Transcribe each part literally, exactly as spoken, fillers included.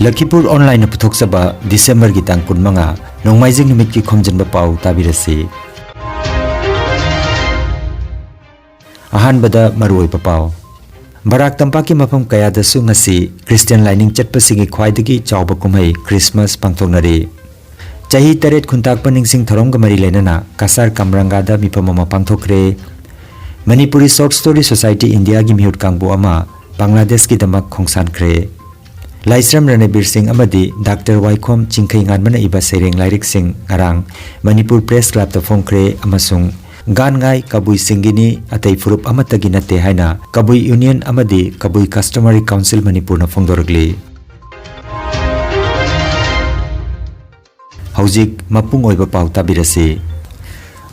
ꯂꯈꯤꯄꯨꯔ ꯑꯣꯟꯂꯥꯏꯟꯅ ꯄꯨꯊꯣꯛꯆꯕ ꯗꯤꯁꯦꯝꯕꯔꯒꯤ ꯇꯥꯡ ꯀꯨꯟꯃꯉꯥ, ꯅꯣꯡꯃꯥꯏꯖꯤꯡ ꯅꯨꯃꯤꯠꯀꯤ ꯈꯣꯝꯖꯤꯟꯕ ꯄꯥꯎ ꯇꯥꯕꯤꯔꯁꯤ꯫ ꯑꯍꯥꯟꯕꯗ ꯃꯔꯨꯑꯣꯏꯕ ꯄꯥꯎ꯫ ꯕꯔꯥꯛ ꯇꯝꯄꯥꯛꯀꯤ ꯃꯐꯝ ꯀꯌꯥꯗꯁꯨ ꯉꯁꯤ ꯈ꯭ꯔꯤꯁꯇꯤꯌꯥꯟ ꯂꯥꯏꯅꯤꯡ ꯆꯠꯄꯁꯤꯡꯒꯤ ꯈ꯭ꯋꯥꯏꯗꯒꯤ ꯆꯥꯎꯕ ꯀꯨꯝꯍꯩ ꯈ꯭ꯔꯤꯁꯃꯥꯁ ꯄꯥꯡꯊꯣꯛꯅꯔꯤ꯫ ꯆꯍꯤ ꯇꯔꯦꯠ ꯈꯨꯟꯇꯥꯛꯄ ꯅꯤꯡꯁꯤꯡ ꯊꯧꯔꯝꯒ ꯃꯔꯤ ꯂꯩꯅꯅ ꯀꯁꯥꯔ ꯀꯥꯝꯔꯥꯡꯒꯥꯗ ꯃꯤꯐꯝ ꯑꯃ ꯄꯥꯡꯊꯣꯛꯈ꯭ꯔꯦ꯫ ꯃꯅꯤꯄꯨꯔꯤ ꯁꯣꯔꯠ ꯁ꯭ꯇꯣꯔꯤ ꯁꯣꯁꯥꯏꯇꯤ ꯏꯟꯗꯤꯌꯥꯒꯤ ꯃꯤꯍꯨꯠ ꯀꯥꯡꯕꯨ ꯑꯃ ꯕꯪꯒ꯭ꯂꯥꯗꯦꯁꯀꯤꯗꯃꯛ ꯈꯣꯡꯁꯥꯟꯈ꯭ꯔꯦ꯫ ꯂꯥꯏꯁ꯭ꯔꯝ ꯔꯅꯕꯤꯔ ꯁꯤꯡ ꯑꯃꯗꯤ ꯗꯥꯛꯇꯔ ꯋꯥꯏꯈꯣꯝ ꯆꯤꯡꯈꯩꯉꯥꯟꯕꯅ ꯏꯕ ꯁꯩꯔꯦꯡ ꯂꯥꯏꯔꯤꯛꯁꯤꯡ ꯉꯔꯥꯡ ꯃꯅꯤꯄꯨꯔ ꯄ꯭ꯔꯦꯁ ꯀ꯭ꯂꯕꯇ ꯐꯣꯡꯈ꯭ꯔꯦ ꯑꯃꯁꯨꯡ ꯒꯥꯟꯉꯥꯏ ꯀꯕꯨꯏꯁꯤꯡꯒꯤꯅꯤ, ꯑꯇꯩ ꯐꯨꯔꯨꯞ ꯑꯃꯠꯇꯒꯤ ꯅꯠꯇꯦ ꯍꯥꯏꯅ ꯀꯕꯨꯏ ꯌꯨꯅꯤꯌꯟ ꯑꯃꯗꯤ ꯀꯕꯨꯏ ꯀꯁꯇꯃꯔꯤ ꯀꯥꯎꯟꯁꯤꯜ ꯃꯅꯤꯄꯨꯔꯅ ꯐꯣꯡꯗꯣꯔꯛꯂꯤ꯫ ꯍꯧꯖꯤꯛ ꯃꯄꯨꯡ ꯑꯣꯏꯕ ꯄꯥꯎ ꯇꯥꯕꯤꯔꯁꯤ꯫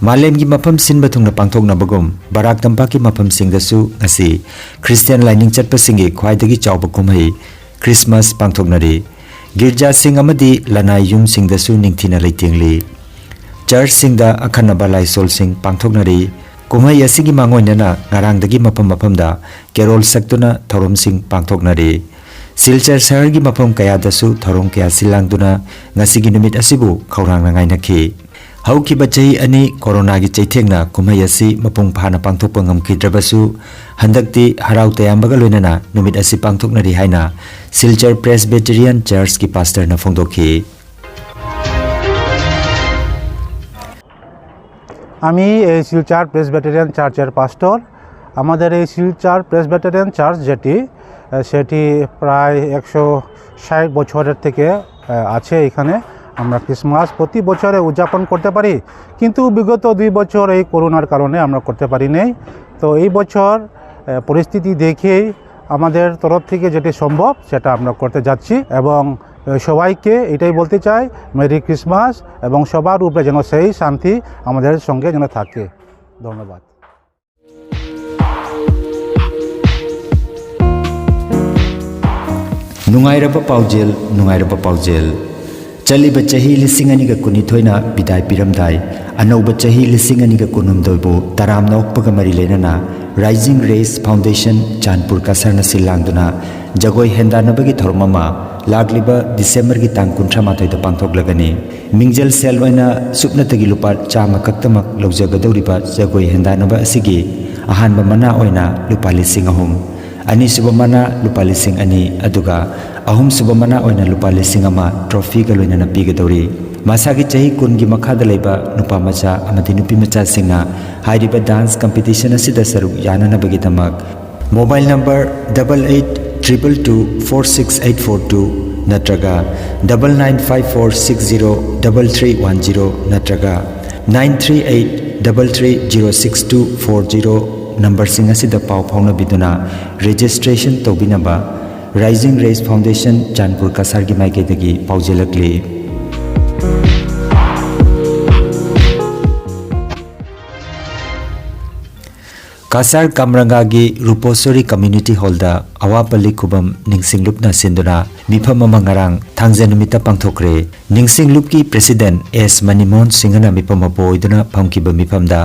ꯃꯥꯂꯦꯝꯒꯤ ꯃꯐꯝ ꯁꯤꯟꯕ ꯊꯨꯡꯅ ꯄꯥꯡꯊꯣꯛꯅꯕꯒꯨꯝ ꯕꯔꯥꯛ ꯇꯝꯄꯥꯛꯀꯤ ꯃꯐꯝꯁꯤꯡꯗꯁꯨ ꯉꯁꯤ ꯈ꯭ꯔꯤꯁꯇꯤꯌꯥꯟ ꯂꯥꯏꯅꯤꯡ ꯆꯠꯄꯁꯤꯡꯒꯤ ꯈ꯭ꯋꯥꯏꯗꯒꯤ ꯆꯥꯎꯕ ꯀꯨꯝꯍꯩ ꯈ꯭ꯔꯤꯁꯃꯥꯁ ꯄꯥꯡꯊꯣꯛꯅꯔꯤ꯫ ꯒꯤꯔꯖꯥꯁꯤꯡ ꯑꯃꯗꯤ ꯂꯅꯥꯏ ꯌꯨꯝꯁꯤꯡꯗꯁꯨ ꯅꯤꯡꯊꯤꯅ ꯂꯩꯇꯦꯡꯂꯤ꯫ ꯆꯔꯆꯁꯤꯡꯗ ꯑꯈꯟꯅꯕ ꯂꯥꯏꯁꯣꯜꯁꯤꯡ ꯄꯥꯡꯊꯣꯛꯅꯔꯤ꯫ ꯀꯨꯝꯍꯩ ꯑꯁꯤꯒꯤ ꯃꯥꯡꯑꯣꯏꯅꯅ ꯉꯔꯥꯡꯗꯒꯤ ꯃꯐꯝ ꯃꯐꯝꯗ ꯀꯦꯔꯣꯜ ꯁꯛꯇꯨꯅ ꯊꯧꯔꯝꯁꯤꯡ ꯄꯥꯡꯊꯣꯛꯅꯔꯤ꯫ ꯁꯤꯜꯆꯔ ꯁꯍꯔꯒꯤ ꯃꯐꯝ ꯀꯌꯥꯗꯁꯨ ꯊꯧꯔꯝ ꯀꯌꯥ ꯁꯤꯜ ꯂꯥꯡꯗꯨꯅ ꯉꯁꯤꯒꯤ ꯅꯨꯃꯤꯠ ꯑꯁꯤꯕꯨ ꯈꯧꯔꯥꯡꯅ ꯉꯥꯏꯅꯈꯤ꯫ ꯍꯧꯈꯤꯕ ꯆꯍꯤ ꯑꯅꯤ ꯀꯣꯔꯣꯅꯥꯒꯤ ꯆꯩꯊꯦꯡꯅ ꯀꯨꯝꯍꯩ ꯑꯁꯤ ꯃꯄꯨꯡ ꯐꯥꯅ ꯄꯥꯡꯊꯣꯛꯄ ꯉꯝꯈꯤꯗ꯭ꯔꯕꯁꯨ, ꯍꯟꯗꯛꯇꯤ ꯍꯔꯥꯎ ꯇꯌꯥꯝꯕꯒ ꯂꯣꯏꯅꯅ ꯅꯨꯃꯤꯠ ꯑꯁꯤ ꯄꯥꯡꯊꯣꯛꯅꯔꯤ ꯍꯥꯏꯅ ꯁꯤꯜꯆꯔ ꯄ꯭ꯔꯦꯁꯕꯤꯇꯦꯔꯤꯌꯥꯟ ꯆꯔꯆꯀꯤ ꯄꯥꯁꯇꯔꯅ ꯐꯣꯡꯗꯣꯛꯈꯤ꯫ আমি এই শিলচর প্রেসবিটেরিয়ান চার্চের পাস্টর। আমাদের এই শিলচর প্রেসবিটেরিয়ান চার্চ যেটি, আহ, সেটি প্রায় একশো ষাট বছরের থেকে, আহ, আছে এখানে। আমরা ক্রিসমাস প্রতি বছরে উদযাপন করতে পারি, কিন্তু বিগত দুই বছর এই করোনার কারণে আমরা করতে পারি নাই। তো এই বছর, আহ, পরিস্থিতি দেখেই আমাদের তরফ থেকে যেটি সম্ভব সেটা আমরা করতে যাচ্ছি এবং, আহ, সবাইকে এটাই বলতে চাই, মেরি ক্রিসমাস এবং সবার উপরে যেন সেই শান্তি আমাদের সঙ্গে যেন থাকে। ধন্যবাদ। ꯅꯨꯡꯉꯥꯏꯔꯕ ꯄꯥꯎꯖꯦꯜ, ꯅꯨꯡꯉꯥꯏꯔꯕ ꯄꯥꯎꯖꯦꯜ꯫ ꯆꯠꯂꯤꯕ ꯆꯍꯤ ꯂꯤꯁꯤꯡ ꯑꯅꯤꯒ ꯀꯨꯟꯅꯤꯊꯣꯏꯅ ꯕꯤꯗꯥꯏ ꯄꯤꯔꯝꯗꯥꯏ, ꯑꯅꯧꯕ ꯆꯍꯤ ꯂꯤꯁꯤꯡ ꯑꯅꯤꯒ ꯀꯨꯟꯍꯨꯝꯗꯣꯏꯕꯨ ꯇꯔꯥꯝꯅ ꯑꯣꯛꯄꯒ ꯃꯔꯤ ꯂꯩꯅꯅ Rising Rays Foundation, ꯆꯥꯟꯄꯨꯔ ꯀꯁꯥꯔꯅ ꯁꯤꯜ ꯂꯥꯡꯗꯨꯅ ꯖꯒꯣꯏ ꯍꯦꯟꯗꯥꯟꯅꯕꯒꯤ ꯊꯧꯔꯝ ꯑꯃ ꯂꯥꯛꯂꯤꯕ ꯗꯤꯁꯦꯝꯕꯔꯒꯤ ꯇꯥꯡ ꯀꯨꯟꯊ꯭ꯔꯥ ꯃꯥꯊꯣꯏꯗ ꯄꯥꯡꯊꯣꯛꯂꯒꯅꯤ꯫ ꯃꯤꯡꯖꯦꯜ ꯁꯦꯜ ꯑꯣꯏꯅ ꯁꯨꯞꯅꯇꯒꯤ ꯂꯨꯄꯥ ꯆꯥꯝꯃ ꯈꯛꯇꯃꯛ ꯂꯧꯖꯒꯗꯧꯔꯤꯕ ꯖꯒꯣꯏ ꯍꯦꯟꯗꯥꯟꯅꯕ ꯑꯁꯤꯒꯤ ꯑꯍꯥꯟꯕ ꯃꯅꯥ ꯑꯣꯏꯅ ꯂꯨꯄꯥ ꯂꯤꯁꯤꯡ ꯑꯍꯨꯝ, ꯑꯅꯤꯁꯨꯕ ꯃꯅꯥ ꯂꯨꯄꯥ ꯂꯤꯁꯤꯡ ꯑꯅꯤ, ꯑꯗꯨꯒ ꯑꯍꯨꯝꯁꯨꯕ ꯃꯅꯥ ꯑꯣꯏꯅ ꯂꯨꯄꯥ ꯂꯤꯁꯤꯡ ꯑꯃ trophyꯒ ꯂꯣꯏꯅꯅ ꯄꯤꯒꯗꯧꯔꯤ꯫ ꯃꯁꯥꯒꯤ ꯆꯍꯤ ꯀꯨꯟꯒꯤ ꯃꯈꯥꯗ ꯂꯩꯕ ꯅꯨꯄꯥ ꯃꯆꯥ ꯑꯃꯗꯤ ꯅꯨꯄꯤ ꯃꯆꯥꯁꯤꯡꯅ ꯍꯥꯏꯔꯤꯕ dance competition ꯑꯁꯤꯗ ꯁꯔꯨꯛ ꯌꯥꯅꯅꯕꯒꯤꯗꯃꯛ mobile number double eight triple two four six eight four two ꯅꯠꯇ꯭ꯔꯒ double nine five four six zero double three one zero ꯅꯠꯇ꯭ꯔꯒ nine three eight double three zero six two four zero numberꯁꯤꯡ ꯑꯁꯤꯗ ꯄꯥꯎ ꯐꯥꯎꯅꯕꯤꯗꯨꯅ registration ꯇꯧꯕꯤꯅꯕ Rising Rays Foundation, ꯆꯥꯟꯄꯨꯔ ꯀꯁꯥꯔꯒꯤ ꯃꯥꯏꯀꯩꯗꯒꯤ ꯄꯥꯎꯖꯦꯜꯂꯛꯂꯤ꯫ Cachar ꯀꯝꯔꯪꯒꯥꯒꯤ ꯔꯨꯄꯣꯁꯣꯔꯤ Community Hallꯗ ꯑꯋꯥꯄꯜꯂꯤ ꯈꯨꯕꯝ ꯅꯤꯡꯁꯤꯡꯂꯨꯞꯅ ꯁꯤꯟꯗꯨꯅ ꯃꯤꯐꯝ ꯑꯃ ꯉꯔꯥꯡ ꯊꯥꯡꯖ ꯅꯨꯃꯤꯠꯇ ꯄꯥꯡꯊꯣꯛꯈ꯭ꯔꯦ꯫ ꯅꯤꯡꯁꯤꯡꯂꯨꯞꯀꯤ President S ꯃꯅꯤꯃꯣꯍꯟ ꯁꯤꯡꯍꯅ ꯃꯤꯐꯝ ꯃꯄꯨ ꯑꯣꯏꯗꯨꯅ ꯐꯝꯈꯤꯕ ꯃꯤꯐꯝꯗ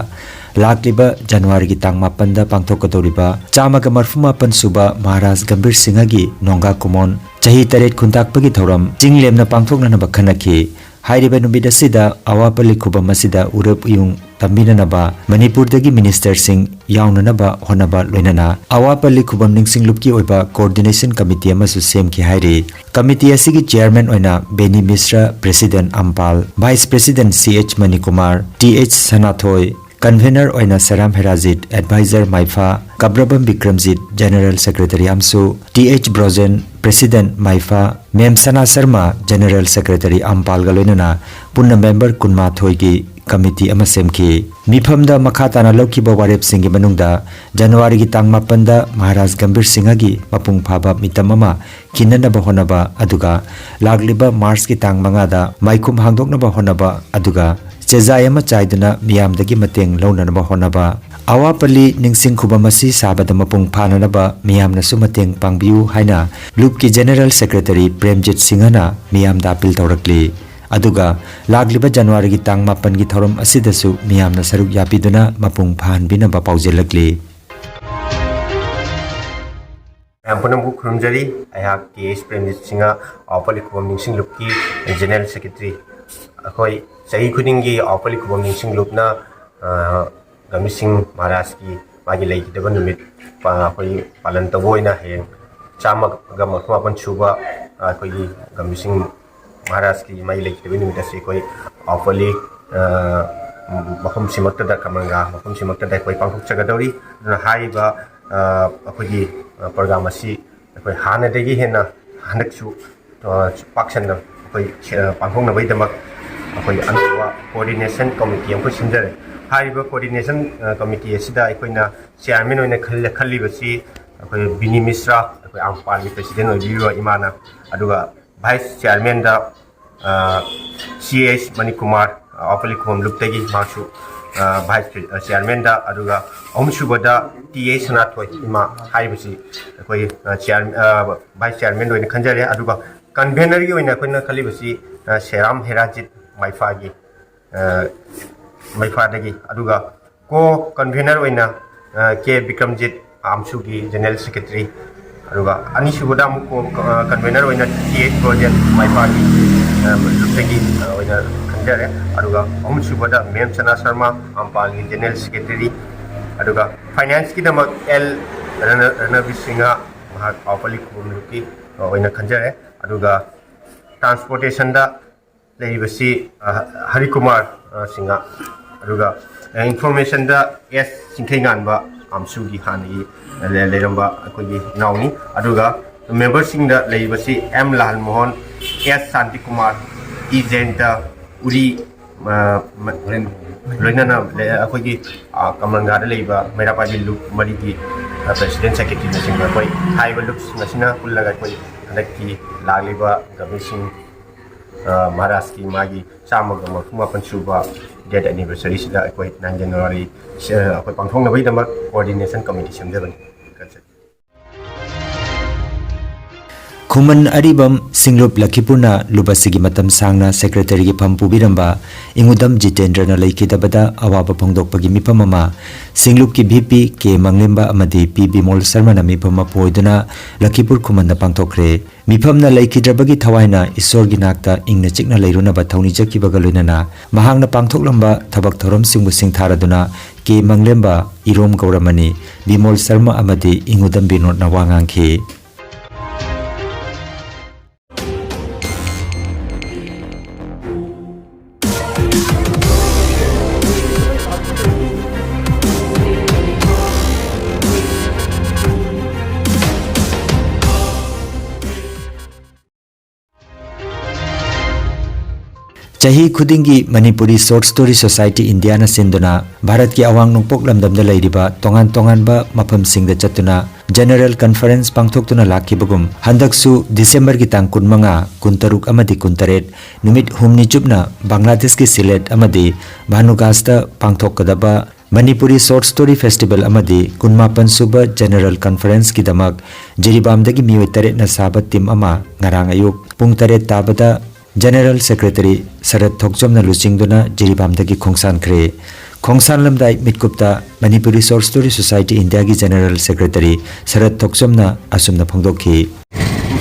ꯂꯥꯛꯂꯤꯕ ꯖꯅꯋꯥꯔꯤꯒꯤ ꯇꯥꯡ ꯃꯥꯄꯟꯗ ꯄꯥꯡꯊꯣꯛꯀꯗꯧꯔꯤꯕ ꯆꯥꯝꯃꯒ ꯃꯔꯤꯐꯨ ꯃꯥꯄꯟ ꯁꯨꯕ ꯃꯍꯥꯔꯥꯖ ꯒꯝꯚꯤꯔ ꯁꯤꯡꯍꯒꯤ ꯅꯣꯡꯒꯥ ꯀꯨꯃꯣꯟ ꯆꯍꯤ ꯇꯔꯦꯠ ꯈꯨꯟꯇꯥꯛꯄꯒꯤ ꯊꯧꯔꯝ ꯆꯤꯡ ꯂꯦꯝꯅ ꯄꯥꯡꯊꯣꯛꯅꯅꯕ ꯈꯟꯅꯈꯤ꯫ ꯍꯥꯏꯔꯤꯕ ꯅꯨꯃꯤꯠ ꯑꯁꯤꯗ ꯑꯋꯥꯄꯜꯂꯤ ꯈꯨꯕꯝ ꯑꯁꯤꯗ ꯎꯔꯦꯞ ꯎꯌꯨꯡ ꯇꯝꯕꯤꯅꯅꯕ ꯃꯅꯤꯄꯨꯔꯗꯒꯤ ministerꯁꯤꯡ ꯌꯥꯎꯅꯅꯕ ꯍꯣꯠꯅꯕ ꯂꯣꯏꯅꯅ ꯑꯋꯥꯄꯜꯂꯤ ꯈꯨꯕꯝ ꯅꯤꯡꯁꯤꯡꯂꯨꯞꯀꯤ ꯑꯣꯏꯕ coordination committee ꯑꯃꯁꯨ ꯁꯦꯝꯈꯤ ꯍꯥꯏꯔꯤ꯫ Committee ꯑꯁꯤꯒꯤ chairman ꯑꯣꯏꯅ ꯕꯦꯅꯤ ꯃꯤꯁ꯭ꯔ, President ꯑꯝꯄꯥꯜ, Vice President C H Manikumar, T H ꯁꯅꯥꯊꯣꯏ, convener ꯑꯣꯏꯅ ꯁꯦꯔꯥꯝ ꯍꯦꯔꯥꯖꯤꯠ, advisor ꯃꯥꯏꯐꯥ, ꯀꯕ꯭ꯔꯕꯝ ꯕꯤꯀ꯭ꯔꯝꯖꯤꯠ, General Secretary ꯑꯝꯁꯨ, T H ꯕ꯭ꯔꯣꯖꯦꯟ, President ꯃꯥꯏꯐꯥ, ꯃꯦꯝ ꯁꯅꯥ ꯁꯔꯃ, General Secretary ꯑꯝꯄꯥꯜꯒ ꯂꯣꯏꯅꯅ ꯄꯨꯟꯅ member ꯀꯨꯟꯃꯥꯊꯣꯏꯒꯤ committee ꯑꯃ ꯁꯦꯝꯈꯤ꯫ ꯃꯤꯐꯝꯗ ꯃꯈꯥ ꯇꯥꯅ ꯂꯧꯈꯤꯕ ꯋꯥꯔꯦꯞꯁꯤꯡꯒꯤ ꯃꯅꯨꯡꯗ ꯖꯅꯋꯥꯔꯤꯒꯤ ꯇꯥꯡ ꯃꯥꯄꯟꯗ ꯃꯍꯥꯔꯥꯖ ꯒꯝꯚꯤꯔ ꯁꯤꯡꯍꯒꯤ ꯃꯄꯨꯡ ꯐꯥꯕ ꯃꯤꯇꯝ ꯑꯃ ꯈꯤꯟꯅꯅꯕ ꯍꯣꯠꯅꯕ, ꯑꯗꯨꯒ ꯂꯥꯛꯂꯤꯕ ꯃꯥꯔꯆꯀꯤ ꯇꯥꯡ ꯃꯉꯥꯗ ꯃꯥꯏꯈꯨꯝ ꯍꯥꯡꯗꯣꯛꯅꯕ ꯍꯣꯠꯅꯕ, ꯑꯗꯨꯒ ꯆꯦꯖꯥꯏ ꯑꯃ ꯆꯥꯏꯗꯨꯅ ꯃꯤꯌꯥꯝꯗꯒꯤ ꯃꯇꯦꯡ ꯂꯧꯅꯅꯕ ꯍꯣꯠꯅꯕ꯫ ꯑꯋꯥꯄꯜꯂꯤ ꯅꯤꯡꯁꯤꯡ ꯈꯨꯕꯝ ꯑꯁꯤ ꯁꯥꯕꯗ ꯃꯄꯨꯡ ꯐꯥꯅꯅꯕ ꯃꯤꯌꯥꯝꯅꯁꯨ ꯃꯇꯦꯡ ꯄꯥꯡꯕꯤꯌꯨ ꯍꯥꯏꯅ ꯂꯨꯞꯀꯤ General Secretary ꯄ꯭ꯔꯦꯝꯖꯤꯠ ꯁꯤꯡꯍꯅ ꯃꯤꯌꯥꯝꯗ appeal ꯇꯧꯔꯛꯂꯤ꯫ ꯑꯗꯨꯒ ꯂꯥꯛꯂꯤꯕ ꯖꯅꯋꯥꯔꯤꯒꯤ ꯇꯥꯡ ꯃꯥꯄꯟꯒꯤ ꯊꯧꯔꯝ ꯑꯁꯤꯗꯁꯨ ꯃꯤꯌꯥꯝꯅ ꯁꯔꯨꯛ ꯌꯥꯕꯤꯗꯨꯅ ꯃꯄꯨꯡ ꯐꯥꯍꯟꯕꯤꯅꯕ ꯄꯥꯎꯖꯦꯜꯂꯛꯂꯤ꯫ ꯃꯌꯥꯝ ꯄꯨꯝꯅꯃꯛꯄꯨ ꯈꯨꯔꯨꯝꯖꯔꯤ꯫ ꯑꯩꯍꯥꯛ ꯀꯦ ꯑꯦꯁ ꯄ꯭ꯔꯦꯝꯖꯤꯠ ꯁꯤꯡꯍ, ꯑꯥꯎ ꯄꯜꯂꯤ ꯈꯨꯕꯝ ꯅꯤꯡꯁꯤꯡ ꯂꯨꯞꯀꯤ ꯖꯦꯅꯔꯦꯜ ꯁꯦꯀ꯭ꯔꯦꯇꯔꯤ꯫ ꯑꯩꯈꯣꯏ ꯆꯍꯤ ꯈꯨꯗꯤꯡꯒꯤ ꯑꯥꯎ ꯄꯜꯂꯤ ꯈꯨꯕꯝ ꯅꯤꯡꯁꯤꯡ ꯂꯨꯞꯅ, ꯑ, ꯒꯝꯚꯤꯔ ꯁꯤꯡ ꯃꯍꯥꯔꯥꯖꯀꯤ ꯃꯥꯒꯤ ꯂꯩꯈꯤꯗꯕ ꯅꯨꯃꯤꯠ ꯄ-, ꯑꯩꯈꯣꯏ ꯄꯥꯂꯟ ꯇꯧꯕ ꯑꯣꯏꯅ ꯍꯌꯦꯡ ꯆꯥꯝꯃꯒ ꯃꯔꯤꯐꯨ ꯃꯥꯄꯟ ꯁꯨꯕ, ꯑ, ꯑꯩꯈꯣꯏꯒꯤ ꯒꯝꯚꯤꯔ ꯁꯤꯡ ꯃꯍꯥꯔꯥꯖꯀꯤ ꯃꯥꯒꯤ ꯂꯩꯈꯤꯗꯕ ꯅꯨꯃꯤꯠ ꯑꯁꯤ ꯑꯩꯈꯣꯏ ꯑꯥꯎ ꯄꯜꯂꯤ, ꯑ, ꯃꯐꯝꯁꯤꯃꯛꯇꯗ, ꯀꯃꯟꯒꯥ ꯃꯐꯝꯁꯤꯃꯛꯇꯗ ꯑꯩꯈꯣꯏ ꯄꯥꯡꯊꯣꯛꯆꯒꯗꯧꯔꯤ꯫ ꯑꯗꯨꯅ ꯍꯥꯏꯔꯤꯕ, ꯑ, ꯑꯩꯈꯣꯏꯒꯤ, ꯑ, ꯄ꯭ꯔꯣꯒ꯭ꯔꯥꯝ ꯑꯁꯤ ꯑꯩꯈꯣꯏ ꯍꯥꯟꯅꯗꯒꯤ ꯍꯦꯟꯅ ꯍꯟꯗꯛꯁꯨ, ꯑ, ꯄꯥꯛ ꯁꯟꯅ ꯑꯩꯈꯣꯏ, ꯑ, ꯄꯥꯡꯊꯣꯛꯅꯕꯒꯤꯗꯃꯛ ꯑꯩꯈꯣꯏ ꯑꯅꯧꯕ ꯀꯣꯑꯣꯔꯗꯤꯅꯦꯁꯟ ꯀꯃꯤꯇꯤ ꯑꯃꯈꯛ ꯁꯤꯟꯖꯔꯦ꯫ ꯍꯥꯏꯔꯤꯕ ꯀꯣꯑꯣꯔꯗꯤꯅꯦꯁꯟ, ꯑ, ꯀꯃꯤꯇꯤ ꯑꯁꯤꯗ ꯑꯩꯈꯣꯏꯅ ꯆꯤꯌꯥꯔꯃꯦꯟ ꯑꯣꯏꯅ ꯈꯜꯂ-, ꯈꯜꯂꯤꯕꯁꯤ ꯑꯩꯈꯣꯏ ꯕꯤꯅꯤ ꯃꯤꯁ꯭ꯔꯥ, ꯑꯩꯈꯣꯏ ꯑꯝꯄꯥꯜꯒꯤ ꯄ꯭ꯔꯦꯁꯤꯗꯦꯟ ꯑꯣꯏꯕꯤꯔꯤꯕ ꯏꯃꯥꯅ, ꯑꯗꯨꯒ ꯚꯥꯏꯁ ꯆꯤꯌꯥꯔꯃꯦꯟꯗ, ꯑ, ꯁꯤ ꯑꯦꯁ ꯃꯅꯤꯀꯨꯃꯥꯔ, ꯑ, ꯑꯥꯎ ꯄꯜꯂꯤ ꯈꯨꯕꯝ ꯂꯨꯞꯇꯒꯤ ꯃꯥꯁꯨ, ꯑ, ꯚꯥꯏꯁ ꯆꯤꯌꯥꯔꯃꯦꯟꯗ, ꯑꯗꯨꯒ ꯑꯍꯨꯝꯁꯨꯕꯗ ꯇꯤ ꯑꯦ ꯁꯅꯥꯊꯣꯏ ꯏꯃꯥ ꯍꯥꯏꯔꯤꯕꯁꯤ ꯑꯩꯈꯣꯏ, ꯑ, ꯆꯤꯌꯥꯔ-, ꯑ, ꯚꯥꯏꯁ ꯆꯤꯌꯥꯔꯃꯦꯟ ꯑꯣꯏꯅ ꯈꯟꯖꯔꯦ꯫ ꯑꯗꯨꯒ ꯀꯟꯚꯦꯅꯔꯒꯤ ꯑꯣꯏꯅ ꯑꯩꯈꯣꯏꯅ ꯈꯜꯂꯤꯕꯁꯤ, ꯑ, ꯁꯦꯔꯥꯝ ꯍꯦꯔꯥꯖꯤꯠ ꯃꯩꯐꯥꯒꯤ, ꯑ, ꯃꯩꯐꯥꯗꯒꯤ, ꯑꯗꯨꯒ ꯀꯣ ꯀꯟꯚꯦꯅꯔ ꯑꯣꯏꯅ, ꯑ, ꯀꯦ ꯕꯤꯀ꯭ꯔꯝꯖꯤꯠ, ꯑꯥꯝꯁꯨꯒꯤ ꯖꯦꯅꯔꯦꯜ ꯁꯦꯀ꯭ꯔꯦꯇꯔꯤ, ꯑꯗꯨꯒ ꯑꯅꯤꯁꯨꯕꯗ ꯑꯃꯨꯛ ꯀꯣ, ꯑ, ꯀꯟꯚꯦꯅꯔ ꯑꯣꯏꯅ ꯇꯤ ꯑꯦꯁ ꯕ꯭ꯔꯣꯖꯦꯟ ꯃꯩꯐꯥꯒꯤ, ꯑ, ꯂꯨꯞꯇꯒꯤ, ꯑ, ꯑꯣꯏꯅ ꯈꯟꯖꯔꯦ꯫ ꯑꯗꯨꯒ ꯑꯍꯨꯝꯁꯨꯕꯗ ꯃꯦꯝ ꯁꯅꯥ ꯁꯔꯃ, ꯑꯝꯄꯥꯜꯒꯤ ꯖꯦꯅꯔꯦꯜ ꯁꯦꯀ꯭ꯔꯦꯇꯔꯤ, ꯑꯗꯨꯒ ꯐꯥꯏꯅꯥꯟꯁꯀꯤꯗꯃꯛ ꯑꯦꯜ ꯔꯅ-, ꯔꯅꯕꯤꯔ ꯁꯤꯡꯍ, ꯃꯍꯥꯛ ꯑꯥꯎ ꯄꯜꯂꯤ ꯈꯨꯕꯝ ꯂꯨꯞꯀꯤ, ꯑ, ꯑꯣꯏꯅ ꯈꯟꯖꯔꯦ꯫ ꯑꯗꯨꯒ ꯇ꯭ꯔꯥꯟꯁꯄꯣꯔꯇꯦꯁꯟꯗ ꯂꯩꯔꯤꯕꯁꯤ, ꯑ, ꯍꯔꯤꯀꯨꯃꯥꯔ, ꯑ, ꯁꯤꯡꯍ, ꯑꯗꯨꯒ, ꯑ, ꯏꯟꯐꯣꯔꯃꯦꯁꯟꯗ ꯑꯦꯁ ꯁꯤꯡꯈꯩꯉꯥꯟꯕ, ꯑꯥꯝꯁꯨꯒꯤ ꯍꯥꯟꯅꯒꯤ ꯂꯩ-, ꯂꯩꯔꯝꯕ ꯑꯩꯈꯣꯏꯒꯤ ꯏꯅꯥꯎꯅꯤ, ꯑꯗꯨꯒ ꯃꯦꯝꯕꯔꯁꯤꯡꯗ ꯂꯩꯔꯤꯕꯁꯤ ꯑꯦꯝ ꯂꯥꯜ ꯃꯣꯍꯟ, ꯑꯦꯁ ꯁꯥꯟꯇꯤꯀꯨꯃꯥꯔ, ꯏ ꯖꯌꯟꯇ, ꯎꯔꯤ, ꯑ, ꯃ-, ꯂꯣꯏꯅꯅ ꯂꯩ-, ꯑꯩꯈꯣꯏꯒꯤ, ꯑ, ꯀꯃꯟꯒꯥꯗ ꯂꯩꯕ ꯃꯩꯔꯥ ꯄꯥꯏꯕꯤ ꯂꯨꯞ ꯃꯔꯤꯒꯤ, ꯑ, ꯄ꯭ꯔꯦꯁꯤꯗꯦꯟ ꯁꯦꯀ꯭ꯔꯦꯇꯔꯤꯅꯆꯤꯡꯕ ꯑꯩꯈꯣꯏ ꯍꯥꯏꯔꯤꯕ ꯂꯨꯞꯁꯤꯡ ꯑꯁꯤꯅ ꯄꯨꯜꯂꯒ ꯑꯩꯈꯣꯏ ꯍꯟꯗꯛꯀꯤ ꯂꯥꯛꯂꯤꯕ ꯒꯝꯚꯤꯔ ꯁꯤꯡ ꯑ, ꯃꯍꯥꯔꯥꯖꯀꯤ ꯃꯥꯒꯤ ꯆꯥꯝꯃꯒ ꯃꯔꯤꯐꯨ ꯃꯥꯄꯟ ꯁꯨꯕ ꯗꯦꯠ ꯑꯦꯅꯤꯚꯔꯁꯔꯤꯁꯤꯗ ꯑꯩꯈꯣꯏ ꯅꯥꯏꯟ ꯖꯅꯋꯥꯔꯤ, ꯑ, ꯑꯩꯈꯣꯏ ꯄꯥꯡꯊꯣꯛꯅꯕꯒꯤꯗꯃꯛ ꯀꯣꯑꯣꯔꯗꯤꯅꯦꯁꯟ ꯀꯃꯤꯇꯤ ꯁꯦꯝꯖꯕꯅꯤ꯫ ꯈꯨꯃꯟ ꯑꯔꯤꯕꯝ ꯁꯤꯡꯂꯨꯞ ꯂꯈꯤꯄꯨꯔꯅ ꯂꯨꯞ ꯑꯁꯤꯒꯤ ꯃꯇꯝ ꯁꯥꯡꯅ ꯁꯦꯀ꯭ꯔꯦꯇꯔꯤꯒꯤ ꯐꯝ ꯄꯨꯕꯤꯔꯝꯕ ꯏꯉꯨꯗꯝ ꯖꯤꯇꯦꯟꯗ꯭ꯔꯅ ꯂꯩꯈꯤꯗꯕꯗ ꯑꯋꯥꯕ ꯐꯣꯡꯗꯣꯛꯄꯒꯤ ꯃꯤꯐꯝ ꯑꯃ ꯁꯤꯡꯂꯨꯞꯀꯤ ꯚꯤ ꯄꯤ ꯀꯦ ꯃꯪꯂꯦꯝꯕ ꯑꯃꯗꯤ ꯄꯤ ꯕꯤꯃꯣꯜ ꯁꯔꯃꯅ ꯃꯤꯐꯝ ꯑꯃ ꯄꯨꯑꯣꯏꯗꯨꯅ ꯂꯈꯤꯄꯨꯔ ꯈꯨꯃꯟꯗ ꯄꯥꯡꯊꯣꯛꯈ꯭ꯔꯦ꯫ ꯃꯤꯐꯝꯅ ꯂꯩꯈꯤꯗ꯭ꯔꯕꯒꯤ ꯊꯋꯥꯏꯅ ꯏꯁꯣꯔꯒꯤ ꯅꯥꯛꯇ ꯏꯪꯅ ꯆꯤꯛꯅ ꯂꯩꯔꯨꯅꯕ ꯊꯧꯅꯤꯖꯈꯤꯕꯒ ꯂꯣꯏꯅꯅ ꯃꯍꯥꯛꯅ ꯄꯥꯡꯊꯣꯛꯂꯝꯕ ꯊꯕꯛ ꯊꯧꯔꯝꯁꯤꯡꯕꯨ ꯁꯤꯡꯊꯥꯔꯗꯨꯅ ꯀꯦ ꯃꯪꯂꯦꯝꯕ, ꯏꯔꯣꯝ ꯒꯧꯔꯃꯅꯤ, ꯕꯤꯃꯣꯜ ꯁꯔꯃ ꯑꯃꯗꯤ ꯏꯉꯨꯗꯝ ꯕꯤꯅꯣꯗꯅ ꯋꯥ ꯉꯥꯡꯈꯤ꯫ ꯆꯍꯤ ꯈꯨꯗꯤꯡꯒꯤ ꯃꯅꯤꯄꯨꯔꯤ ꯁꯣꯔꯠ ꯁ꯭ꯇꯣꯔꯤ ꯁꯣꯁꯥꯏꯇꯤ ꯏꯟꯗꯤꯌꯥꯅ ꯁꯤꯟꯗꯨꯅ ꯚꯥꯔꯠꯀꯤ ꯑꯋꯥꯡ ꯅꯣꯡꯄꯣꯛ ꯂꯝꯗꯝꯗ ꯂꯩꯔꯤꯕ ꯇꯣꯉꯥꯟ ꯇꯣꯉꯥꯟꯕ ꯃꯐꯝꯁꯤꯡꯗ ꯆꯠꯇꯨꯅ ꯖꯦꯅꯔꯦꯜ ꯀꯟꯐꯔꯦꯟꯁ ꯄꯥꯡꯊꯣꯛꯇꯨꯅ ꯂꯥꯛꯈꯤꯕꯒꯨꯝ, ꯍꯟꯗꯛꯁꯨ ꯗꯤꯁꯦꯝꯕꯔꯒꯤ ꯇꯥꯡ ꯀꯨꯟꯃꯉꯥ, ꯀꯨꯟꯇꯔꯨꯛ ꯑꯃꯗꯤ ꯀꯨꯟꯇꯔꯦꯠ, ꯅꯨꯃꯤꯠ ꯍꯨꯝꯅꯤ ꯆꯨꯞꯅ ꯕꯪꯒ꯭ꯂꯥꯗꯦꯁꯀꯤ ꯁꯤꯂꯦꯠ ꯑꯃꯗꯤ ꯚꯥꯅꯨꯒꯥꯁꯇ ꯄꯥꯡꯊꯣꯛꯀꯗꯕ ꯃꯅꯤꯄꯨꯔꯤ ꯁꯣꯔꯠ ꯁ꯭ꯇꯣꯔꯤ ꯐꯦꯁꯇꯤꯚꯦꯜ ꯑꯃꯗꯤ ꯀꯨꯟꯃꯥꯄꯟ ꯁꯨꯕ ꯖꯦꯅꯔꯦꯜ ꯀꯟꯐꯔꯦꯟꯁꯀꯤꯗꯃꯛ ꯖꯤꯔꯤꯕꯥꯝꯗꯒꯤ ꯃꯤꯑꯣꯏ ꯇꯔꯦꯠꯅ ꯁꯥꯕ ꯇꯤꯝ ꯑꯃ ꯉꯔꯥꯡ ꯑꯌꯨꯛ ꯄꯨꯡ ꯇꯔꯦꯠ ꯇꯥꯕꯗ ꯖꯦꯅꯔꯦꯜ ꯁꯦꯀ꯭ꯔꯦꯇꯔꯤ ꯁꯔꯠ ꯊꯣꯛꯆꯣꯝꯅ ꯂꯨꯆꯤꯡꯗꯨꯅ ꯖꯤꯔꯤꯕꯥꯝꯗꯒꯤ ꯈꯣꯡꯁꯥꯟꯈ꯭ꯔꯦ꯫ ꯈꯣꯡꯁꯥꯟꯂꯝꯗꯥꯏ ꯃꯤꯠꯀꯨꯞꯇ ꯃꯅꯤꯄꯨꯔꯤ ꯁꯣꯔꯠ ꯁ꯭ꯇꯣꯔꯤ ꯁꯣꯁꯥꯏꯇꯤ ꯏꯟꯗꯤꯌꯥꯒꯤ ꯖꯦꯅꯔꯦꯜ ꯁꯦꯀ꯭ꯔꯦꯇꯔꯤ ꯁꯔꯠ ꯊꯣꯛꯆꯣꯝꯅ ꯑꯁꯨꯝꯅ ꯐꯣꯡꯗꯣꯛꯈꯤ꯫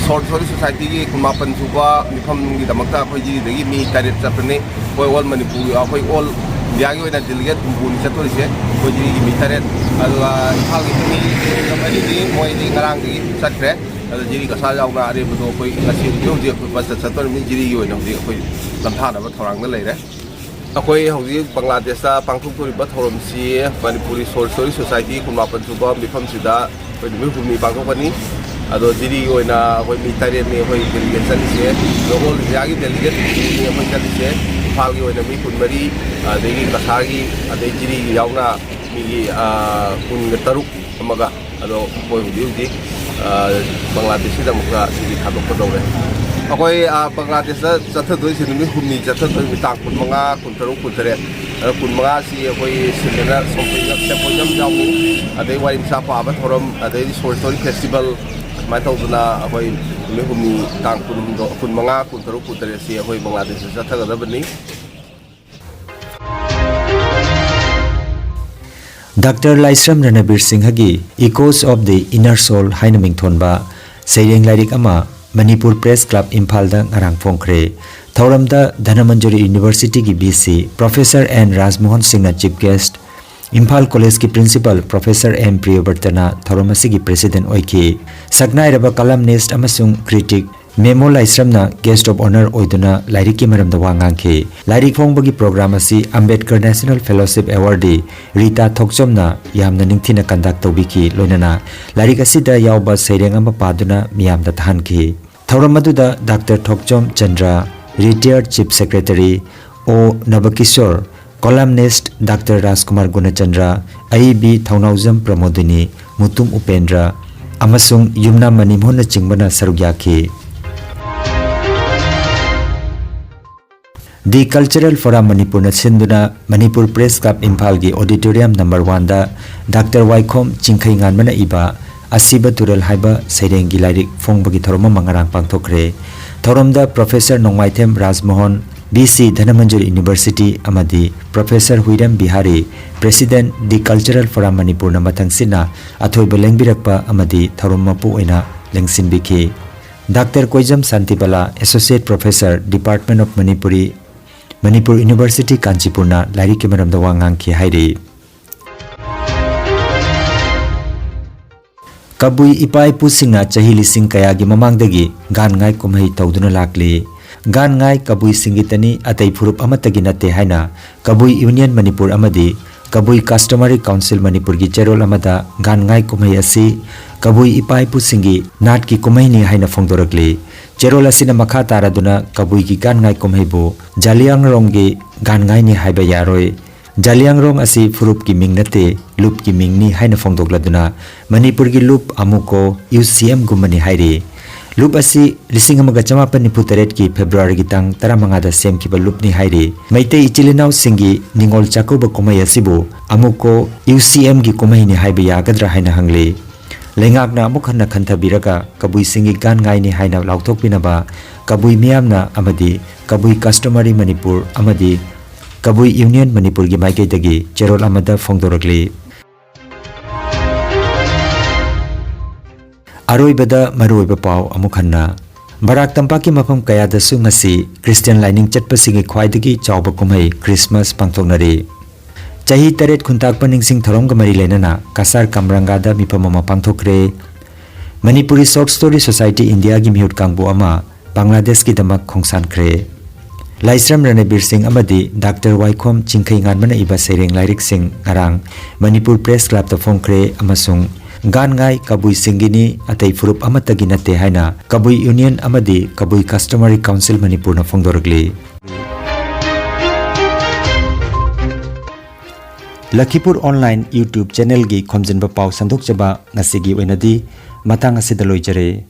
ꯁꯣꯔꯠ ꯁ꯭ꯇꯣꯔꯤ ꯁꯣꯁꯥꯏꯇꯤꯒꯤ ꯀꯨꯟꯃꯥꯄꯟ ꯁꯨꯕ ꯃꯤꯐꯝꯒꯤꯗꯃꯛꯇ ꯑꯩꯈꯣꯏ ꯖꯤꯔꯤꯗꯒꯤ ꯃꯤ ꯇꯔꯦꯠ ꯆꯠꯄꯅꯤ꯫ ꯑꯩꯈꯣꯏ ꯑꯣꯜ ꯃꯅꯤꯄꯨꯔ, ꯑꯩꯈꯣꯏ ꯑꯣꯜ ꯏꯟꯗꯤꯌꯥꯒꯤ ꯑꯣꯏꯅ ꯗꯦꯂꯤꯒꯦꯠ ꯍꯨꯝꯐꯨꯅꯤ ꯆꯠꯇꯣꯔꯤꯁꯦ꯫ ꯑꯩꯈꯣꯏ ꯖꯤꯔꯤꯒꯤ ꯃꯤ ꯇꯔꯦꯠ, ꯑꯗꯨꯒ ꯏꯝꯐꯥꯜꯒꯤ ꯃꯤ ꯃꯔꯤꯗꯤ ꯃꯣꯏꯗꯤ ꯉꯔꯥꯡꯗꯒꯤ ꯆꯠꯈ꯭ꯔꯦ꯫ ꯑꯗꯣ ꯖꯤꯔꯤ ꯀꯁꯥꯔ ꯌꯥꯎꯅ ꯑꯔꯦꯝꯕꯗꯣ ꯑꯩꯈꯣꯏ ꯉꯁꯤ ꯍꯧꯖꯤꯛ ꯍꯧꯖꯤꯛ ꯑꯩꯈꯣꯏ ꯕꯁꯇ ꯆꯠꯇꯣꯔꯤꯕꯅꯤ꯫ ꯖꯤꯔꯤꯒꯤ ꯑꯣꯏꯅ ꯍꯧꯖꯤꯛ ꯑꯩꯈꯣꯏ ꯂꯝꯊꯥꯅꯕ ꯊꯧꯔꯥꯡꯗ ꯂꯩꯔꯦ꯫ ꯑꯩꯈꯣꯏ ꯍꯧꯖꯤꯛ ꯕꯪꯒ꯭ꯂꯥꯗꯦꯁꯇ ꯄꯥꯡꯊꯣꯛꯇꯣꯔꯤꯕ ꯊꯧꯔꯝꯁꯤ ꯃꯅꯤꯄꯨꯔꯤ ꯁꯣꯔꯠ ꯁ꯭ꯇꯣꯔꯤ ꯁꯣꯁꯥꯏꯇꯤ ꯀꯨꯟꯃꯥꯄꯟ ꯁꯨꯕ ꯃꯤꯐꯝꯁꯤꯗ ꯑꯩꯈꯣꯏ ꯅꯨꯃꯤꯠ ꯍꯨꯝꯅꯤ ꯄꯥꯡꯊꯣꯛꯀꯅꯤ꯫ ꯑꯗꯣ ꯖꯤꯔꯤꯒꯤ ꯑꯣꯏꯅ ꯑꯩꯈꯣꯏ ꯃꯤ ꯇꯔꯦꯠꯅꯤ ꯑꯩꯈꯣꯏ ꯗꯦꯂꯤꯒꯦꯠ ꯆꯠꯂꯤꯁꯦ꯫ ꯑꯗꯣ ꯑꯣꯜ ꯏꯟꯗꯤꯌꯥꯒꯤ ꯗꯦꯂꯤꯒꯦꯠ ꯍꯨꯝꯐꯨꯅꯤ ꯑꯩꯈꯣꯏ ꯆꯠꯂꯤꯁꯦ꯫ ꯏꯝꯐꯥꯜꯒꯤ ꯑꯣꯏꯅ ꯃꯤ ꯀꯨꯟꯃꯔꯤ, ꯑꯗꯒꯤ ꯀꯁꯥꯔꯒꯤ, ꯑꯗꯩ ꯖꯤꯔꯤꯒꯤ ꯌꯥꯎꯅ ꯃꯤꯒꯤ, ꯑ, ꯀꯨꯟꯒ ꯇꯔꯨꯛ ꯑꯃꯒ꯫ ꯑꯗꯣ ꯃꯣꯏ ꯍꯧꯖꯤꯛ ꯍꯧꯖꯤꯛ, ꯑ, ꯕꯪꯒ꯭ꯂꯥꯗꯦꯁꯀꯤꯗꯃꯛꯇ ꯁꯤꯒꯤ ꯊꯥꯗꯣꯛꯀꯗꯧꯔꯦ꯫ ꯑꯩꯈꯣꯏ, ꯑ, ꯕꯪꯒ꯭ꯂꯥꯗꯦꯁꯇ ꯆꯠꯊꯗꯣꯏꯁꯦ ꯅꯨꯃꯤꯠ ꯍꯨꯝꯅꯤ ꯆꯠꯊꯗꯣꯏ, ꯇꯥꯡ ꯀꯨꯟꯃꯉꯥ, ꯀꯨꯟꯇꯔꯨꯛ, ꯀꯨꯟꯇꯔꯦꯠ꯫ ꯑꯗꯣ ꯀꯨꯟꯃꯉꯥꯁꯤ ꯑꯩꯈꯣꯏ ꯁꯦꯃꯤꯅꯥꯔ, ꯁꯣꯝꯄꯣꯏꯖꯝ, ꯁꯦꯝꯄꯣꯏꯖꯝ ꯌꯥꯎꯅꯤ, ꯑꯗꯩ ꯋꯥꯔꯤ ꯃꯆꯥ ꯄꯥꯕ ꯊꯧꯔꯝ, ꯑꯗꯩꯗꯤ ꯁꯣꯔꯠ ꯁ꯭ꯇꯣꯔꯤ ꯐꯦꯁꯇꯤꯚꯦꯜ, ꯁꯨꯃꯥꯏꯅ ꯇꯧꯗꯅ ꯑꯩꯈꯣꯏ ꯅꯨꯃꯤꯠ ꯍꯨꯝꯅꯤ, ꯇꯥꯡ ꯀꯨꯟꯍꯨꯝꯗꯣꯏ, ꯀꯨꯟꯃꯉꯥ, ꯀꯨꯟꯇꯔꯨꯛ, ꯀꯨꯟꯇꯔꯦꯠꯁꯤ ꯑꯩꯈꯣꯏ ꯕꯪꯒ꯭ꯂꯥꯗꯦꯁꯇ ꯆꯠꯊꯒꯗꯕꯅꯤ꯫ ꯗꯥꯛꯇꯔ ꯂꯥꯏꯁ꯭ꯔꯝ ꯔꯅꯕꯤꯔ ꯁꯤꯡꯍꯒꯤ Echoes of the Inner Soul ꯍꯥꯏꯅ ꯃꯤꯡꯊꯣꯟꯕ ꯁꯩꯔꯦꯡ ꯂꯥꯏꯔꯤꯛ ꯑꯃ ꯃꯅꯤꯄꯨꯔ ꯄ꯭ꯔꯦꯁ ꯀ꯭ꯂꯕ ꯏꯝꯐꯥꯜꯗ ꯉꯔꯥꯡ ꯐꯣꯡꯈ꯭ꯔꯦ꯫ ꯊꯧꯔꯝꯗ ꯙꯅꯃꯟꯖꯨꯔꯤ ꯌꯨꯅꯤꯚꯔꯁꯤꯇꯤꯒꯤ ꯚꯤ ꯁꯤ ꯄ꯭ꯔꯣꯐꯦꯁꯔ ꯑꯦꯟ ꯔꯥꯖꯃꯣꯍꯟ ꯁꯤꯡꯅ ꯆꯤꯐ ꯒꯦꯁ꯭ꯠ, ꯏꯝꯐꯥꯜ ꯀꯣꯂꯦꯖꯀꯤ ꯄ꯭ꯔꯤꯟꯁꯤꯄꯥꯜ ꯄ꯭ꯔꯣꯐꯦꯁꯔ ꯑꯦꯝ ꯄ꯭ꯔꯤꯌꯣꯕ꯭ꯔꯇꯅ ꯊꯧꯔꯝ ꯑꯁꯤꯒꯤ ꯄ꯭ꯔꯦꯁꯤꯗꯦꯟꯠ ꯑꯣꯏꯈꯤ꯫ ꯁꯛꯅꯥꯏꯔꯕ ꯀꯂꯝꯅꯤꯁ꯭ꯠ ꯑꯃꯁꯨꯡ ꯀ꯭ꯔꯤꯇꯤꯛ ꯃꯦꯃꯣ ꯂꯥꯏꯁ꯭ꯔꯝꯅ ꯒꯦꯁ꯭ꯠ ꯑꯣꯐ ꯑꯣꯅꯔ ꯑꯣꯏꯗꯨꯅ ꯂꯥꯏꯔꯤꯛꯀꯤ ꯃꯔꯝꯗ ꯋꯥ ꯉꯥꯡꯈꯤ꯫ ꯂꯥꯏꯔꯤꯛ ꯐꯣꯡꯕꯒꯤ ꯄ꯭ꯔꯣꯒ꯭ꯔꯥꯝ ꯑꯁꯤ Ambedkar national fellowship awardee Rita ꯊꯣꯛꯆꯣꯝꯅ ꯌꯥꯝꯅ ꯅꯤꯡꯊꯤꯅ ꯀꯟꯗꯛ ꯇꯧꯕꯤꯈꯤ꯫ ꯂꯣꯏꯅꯅ ꯂꯥꯏꯔꯤꯛ ꯑꯁꯤꯗ ꯌꯥꯎꯕ ꯁꯩꯔꯦꯡ ꯑꯃ ꯄꯥꯗꯨꯅ ꯃꯤꯌꯥꯝꯗ ꯇꯥꯍꯟꯈꯤ꯫ ꯊꯧꯔꯝ ꯑꯗꯨꯗ ꯗꯥꯛꯇꯔ ꯊꯣꯛꯆꯣꯝ ꯆꯟꯗ꯭ꯔ, ꯔꯤꯇꯥꯌꯔ ꯆꯤꯐ ꯁꯦꯀ꯭ꯔꯦꯇꯔꯤ ꯑꯣ ꯅꯕꯀꯤꯁꯣꯔ, ꯀꯣꯂꯝꯅꯤꯁ꯭ꯠ ꯗꯥꯛꯇꯔ ꯔꯥꯖꯀꯨꯃꯥꯔ ꯒꯨꯅꯆꯟꯗ꯭ꯔ, ꯑꯏꯕꯤ ꯊꯧꯅꯥꯎꯖꯝ ꯄ꯭ꯔꯃꯣꯗꯤꯅꯤ, ꯃꯨꯇꯨꯝ ꯎꯄꯦꯟꯗ꯭ꯔ ꯑꯃꯁꯨꯡ ꯌꯨꯝꯅꯥꯝ ꯃꯅꯤꯃꯣꯍꯟꯅꯆꯤꯡꯕꯅ ꯁꯔꯨꯛ ꯌꯥꯈꯤ꯫ ꯗꯤ ꯀꯜꯆꯔꯦꯜ ꯐꯣꯔꯝ ꯃꯅꯤꯄꯨꯔꯅ ꯁꯤꯟꯗꯨꯅ ꯃꯅꯤꯄꯨꯔ ꯄ꯭ꯔꯦꯁ ꯀ꯭ꯂꯕ ꯏꯝꯐꯥꯜꯒꯤ ꯑꯣꯗꯤꯇꯣꯔꯤꯌꯝ ꯅꯝꯕꯔ ꯋꯥꯟꯗ ꯗꯥꯛꯇꯔ ꯋꯥꯏꯈꯣꯝ ꯆꯤꯡꯈꯩꯉꯥꯟꯕꯅ ꯏꯕ ꯑꯁꯤꯕ ꯇꯨꯔꯦꯜ ꯍꯥꯏꯕ ꯁꯩꯔꯦꯡꯒꯤ ꯂꯥꯏꯔꯤꯛ ꯐꯣꯡꯕꯒꯤ ꯊꯧꯔꯝ ꯑꯃ ꯉꯔꯥꯡ ꯄꯥꯡꯊꯣꯛꯈ꯭ꯔꯦ꯫ ꯊꯧꯔꯝꯗ ꯄ꯭ꯔꯣꯐꯦꯁꯔ ꯅꯣꯡꯃꯥꯏꯊꯦꯝ Rajmohan, V C Dhanamanjuri university ꯑꯃꯗꯤ professor Huirem Bihari, president the cultural forum ꯃꯅꯤꯄꯨꯔꯅ ꯃꯊꯪꯁꯤꯠꯅ ꯑꯊꯣꯏꯕ ꯂꯦꯡꯕꯤꯔꯛꯄ ꯑꯃꯗꯤ ꯊꯧꯔꯝ ꯃꯄꯨ ꯑꯣꯏꯅ ꯂꯦꯡꯁꯤꯟꯕꯤꯈꯤ꯫ Doctor Koijam Shantibala, associate professor, department of Manipuri, Manipur university ꯀꯥꯟꯆꯤꯄꯨꯔꯅ ꯂꯥꯏꯔꯤꯛꯀꯤ ꯃꯔꯝꯗ ꯋꯥ ꯉꯥꯡꯈꯤ ꯍꯥꯏꯔꯤ꯫ ꯀꯕꯨꯏ ꯏꯄꯥ ꯏꯄꯨꯁꯤꯡꯅ ꯆꯍꯤ ꯂꯤꯁꯤꯡ ꯀꯌꯥꯒꯤ ꯃꯃꯥꯡꯗꯒꯤ ꯒꯥꯟ ꯉꯥꯏ ꯀꯨꯝꯍꯩ ꯇꯧꯗꯨꯅ ꯂꯥꯛꯂꯤ꯫ ꯒꯥꯟ ꯉꯥꯏ ꯀꯕꯨꯏꯁꯤꯡꯒꯤꯇꯅꯤ, ꯑꯇꯩ ꯐꯨꯔꯨꯞ ꯑꯃꯠꯇꯒꯤ ꯅꯠꯇꯦ ꯍꯥꯏꯅ ꯀꯕꯨꯏ ꯌꯨꯅꯤꯌꯟ ꯃꯅꯤꯄꯨꯔ ꯑꯃꯗꯤ ꯀꯕꯨꯏ ꯀꯁꯇꯃꯔꯤ ꯀꯥꯎꯟꯁꯤꯜ ꯃꯅꯤꯄꯨꯔꯒꯤ ꯆꯦꯔꯣꯜ ꯑꯃꯗ ꯒꯥꯟ ꯉꯥꯏ ꯀꯨꯝꯍꯩ ꯑꯁꯤ ꯀꯕꯨꯏ ꯏꯄꯥ ꯏꯄꯨꯁꯤꯡꯒꯤ ꯅꯥꯠꯀꯤ ꯀꯨꯝꯍꯩꯅꯤ ꯍꯥꯏꯅ ꯐꯣꯡꯗꯣꯔꯛꯂꯤ꯫ ꯆꯦꯔꯣꯜ ꯑꯁꯤꯅ ꯃꯈꯥ ꯇꯥꯔꯗꯨꯅ ꯀꯕꯨꯏꯒꯤ ꯒꯥꯟ ꯉꯥꯏ ꯀꯨꯝꯍꯩꯕꯨ ꯖꯥꯂꯤꯌꯥꯡꯔꯣꯡꯒꯤ ꯒꯥꯟ ꯉꯥꯏꯅꯤ ꯍꯥꯏꯕ ꯌꯥꯔꯣꯏ꯫ ꯖꯥꯂꯤꯌꯥꯡꯔꯣꯡ ꯑꯁꯤ ꯐꯨꯔꯨꯞꯀꯤ ꯃꯤꯡ ꯅꯠꯇꯦ, ꯂꯨꯞꯀꯤ ꯃꯤꯡꯅꯤ ꯍꯥꯏꯅ ꯐꯣꯡꯗꯣꯛꯂꯗꯨꯅ ꯃꯅꯤꯄꯨꯔꯒꯤ ꯂꯨꯞ ꯑꯃꯨꯛꯀꯣ ꯌꯨ ꯁꯤ ꯑꯦꯝꯒꯨꯝꯕꯅꯤ ꯍꯥꯏꯔꯤ꯫ ꯂꯨꯞ ꯑꯁꯤ ꯂꯤꯁꯤꯡ ꯑꯃꯒ ꯆꯃꯥꯄꯟ ꯅꯤꯐꯨ ꯇꯔꯦꯠꯀꯤ ꯐꯦꯕ꯭ꯔꯨꯋꯥꯔꯤꯒꯤ ꯇꯥꯡ ꯇꯔꯥꯃꯉꯥꯗ ꯁꯦꯝꯈꯤꯕ ꯂꯨꯞꯅꯤ ꯍꯥꯏꯔꯤ꯫ ꯃꯩꯇꯩ ꯏꯆꯤꯜ ꯏꯅꯥꯎꯁꯤꯡꯒꯤ ꯅꯤꯉꯣꯜ ꯆꯥꯛꯀꯧꯕ ꯀꯨꯝꯍꯩ ꯑꯁꯤꯕꯨ ꯑꯃꯨꯛꯀꯣ ꯌꯨ ꯁꯤ ꯑꯦꯝꯒꯤ ꯀꯨꯝꯍꯩꯅꯤ ꯍꯥꯏꯕ ꯌꯥꯒꯗ꯭ꯔꯥ ꯍꯥꯏꯅ ꯍꯪꯂꯤ꯫ ꯂꯩꯉꯥꯛꯅ ꯑꯃꯨꯛ ꯍꯟꯅ ꯈꯟꯊꯕꯤꯔꯒ ꯀꯕꯨꯏꯁꯤꯡꯒꯤ ꯒꯥꯟ ꯉꯥꯏꯅꯤ ꯍꯥꯏꯅ ꯂꯥꯎꯊꯣꯛꯄꯤꯅꯕ ꯀꯕꯨꯏ ꯃꯤꯌꯥꯝꯅ ꯑꯃꯗꯤ ꯀꯕꯨꯏ ꯀꯁꯇꯃꯔꯤ ꯃꯅꯤꯄꯨꯔ ꯑꯃꯗꯤ ꯀꯕꯨꯏ ꯌꯨꯅꯤꯌꯟ ꯃꯅꯤꯄꯨꯔꯒꯤ ꯃꯥꯏꯀꯩꯗꯒꯤ ꯆꯦꯔꯣꯜ ꯑꯃꯗ ꯐꯣꯡꯗꯣꯔꯛꯂꯤ꯫ ꯑꯔꯣꯏꯕꯗ ꯃꯔꯨꯑꯣꯏꯕ ꯄꯥꯎ ꯑꯃꯨꯛ ꯍꯟꯅ꯫ ꯕꯔꯥꯛ ꯇꯝꯄꯥꯛꯀꯤ ꯃꯐꯝ ꯀꯌꯥꯗꯁꯨ ꯉꯁꯤ ꯈ꯭ꯔꯤꯁꯇꯤꯌꯥꯟ ꯂꯥꯏꯅꯤꯡ ꯆꯠꯄꯁꯤꯡꯒꯤ ꯈ꯭ꯋꯥꯏꯗꯒꯤ ꯆꯥꯎꯕ ꯀꯨꯝꯍꯩ ꯈ꯭ꯔꯤꯁꯃꯥꯁ ꯄꯥꯡꯊꯣꯛꯅꯔꯤ꯫ ꯆꯍꯤ ꯇꯔꯦꯠ ꯈꯨꯟꯇꯥꯛꯄ ꯅꯤꯡꯁꯤꯡ ꯊꯧꯔꯝꯒ ꯃꯔꯤ ꯂꯩꯅꯅ ꯀꯁꯥꯔ ꯀꯝꯔꯪꯒꯥꯗ ꯃꯤꯐꯝ ꯑꯃ ꯄꯥꯡꯊꯣꯛꯈ꯭ꯔꯦ꯫ ꯃꯅꯤꯄꯨꯔꯤ ꯁꯣꯔꯠ ꯁ꯭ꯇꯣꯔꯤ ꯁꯣꯁꯥꯏꯇꯤ ꯏꯟꯗꯤꯌꯥꯒꯤ ꯃꯤꯍꯨꯠ ꯀꯥꯡꯕꯨ ꯑꯃ ꯕꯪꯒ꯭ꯂꯥꯗꯦꯁꯀꯤꯗꯃꯛ ꯈꯣꯡꯁꯥꯟꯈ꯭ꯔꯦ꯫ ꯂꯥꯏꯁ꯭ꯔꯝ ꯔꯅꯕꯤꯔ ꯁꯤꯡ ꯑꯃꯗꯤ ꯗꯥꯛꯇꯔ ꯋꯥꯏꯈꯣꯝ ꯆꯤꯡꯈꯩ ꯉꯥꯟꯕꯅ ꯏꯕ ꯁꯩꯔꯦꯡ ꯂꯥꯏꯔꯤꯛꯁꯤꯡ ꯉꯔꯥꯡ ꯃꯅꯤꯄꯨꯔ ꯄ꯭ꯔꯦꯁ ꯀ꯭ꯂꯕꯇ ꯐꯣꯡꯈ꯭ꯔꯦ ꯑꯃꯁꯨꯡ ꯒꯥꯟ ꯉꯥꯏ ꯀꯕꯨꯏꯁꯤꯡꯒꯤꯅꯤ, ꯑꯇꯩ ꯐꯨꯔꯨꯞ ꯑꯃꯠꯇꯒꯤ ꯅꯠꯇꯦ ꯍꯥꯏꯅ ꯀꯕꯨꯏ ꯌꯨꯅꯤꯌꯟ ꯑꯃꯗꯤ ꯀꯕꯨꯏ ꯀꯁꯇꯃꯔꯤ ꯀꯥꯎꯟꯁꯤꯜ ꯃꯅꯤꯄꯨꯔꯅ ꯐꯣꯡꯗꯣꯔꯛꯂꯤ꯫ ꯂꯈꯤꯄꯨꯔ ꯑꯣꯟꯂꯥꯏꯟ YouTube ꯆꯦꯅꯦꯜꯒꯤ ꯈꯣꯝꯖꯤꯟꯕ ꯄꯥꯎ ꯁꯟꯗꯣꯛꯆꯕ ꯉꯁꯤꯒꯤ ꯑꯣꯏꯅꯗꯤ ꯃꯇꯥꯡ ꯑꯁꯤꯗ ꯂꯣꯏꯖꯔꯦ꯫